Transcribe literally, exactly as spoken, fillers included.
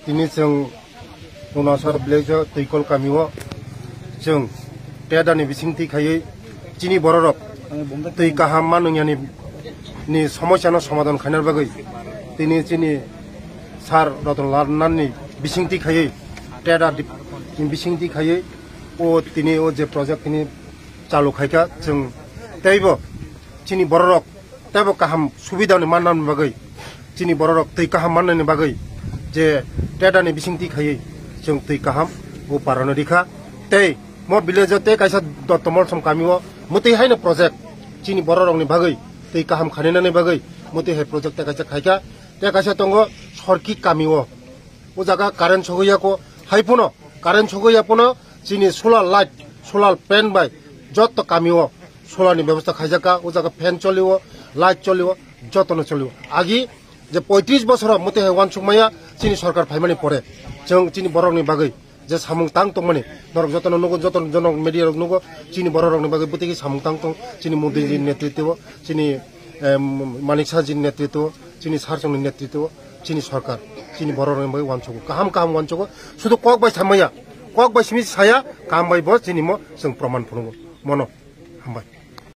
Tini chwng Unasar village o Twikol kami o chwng tedani bisingtwi khaiwi chini bororok twi kaham manwiyani ni somosya no somadhan khaina bagwi tini chini sir Ratan Lal Nani bisingtwi khaiwi teda dip-, bisingtwi khaiwi o tini o je project tini chalu khaikha chwng teibo chini bororok teibo kaham subida ni manna bagwi chini bororok twi kaham mannani bagwi je tedani bisingtwi khaiwi chwng twi kaham o parano rikha. Tei mo village o tei kaisa Dotto Molsom kami o mwtwi haino project chini bororokni bagwi twi kaham khaninani bagwi mwtwi hai project tei kaisa khaikha. Tei kaisa tongo Sorki kami o, o jaga current sogwi yako, hai phano current sogwi ya phano chini solar light, solar fan bai jotto kami o solar ni bebosta khaijak kha. O jaga fan choli o, light choli o, jotono choli o. Agi je poitris bosoro mwtwi hai uansuk maya chini sorkar phaimani pore chwng chini borokni bagwi je samung tang tongmani norok jotono nugo, joto jono media rok nugo, chini bororokni bagwi bwtwi samung tang tong, chini Modi ji netritwo, chini, em, Manik Saha ji netritwo, chini sir chwngni netritwo, chini sorkar, chini bororokni bagwi uansugo, kaham kaham uansugo, sudu kok bai samaya, kok bai simi saya, kaham bai bo chini mo chwng proman phunukgo, mono, hambai.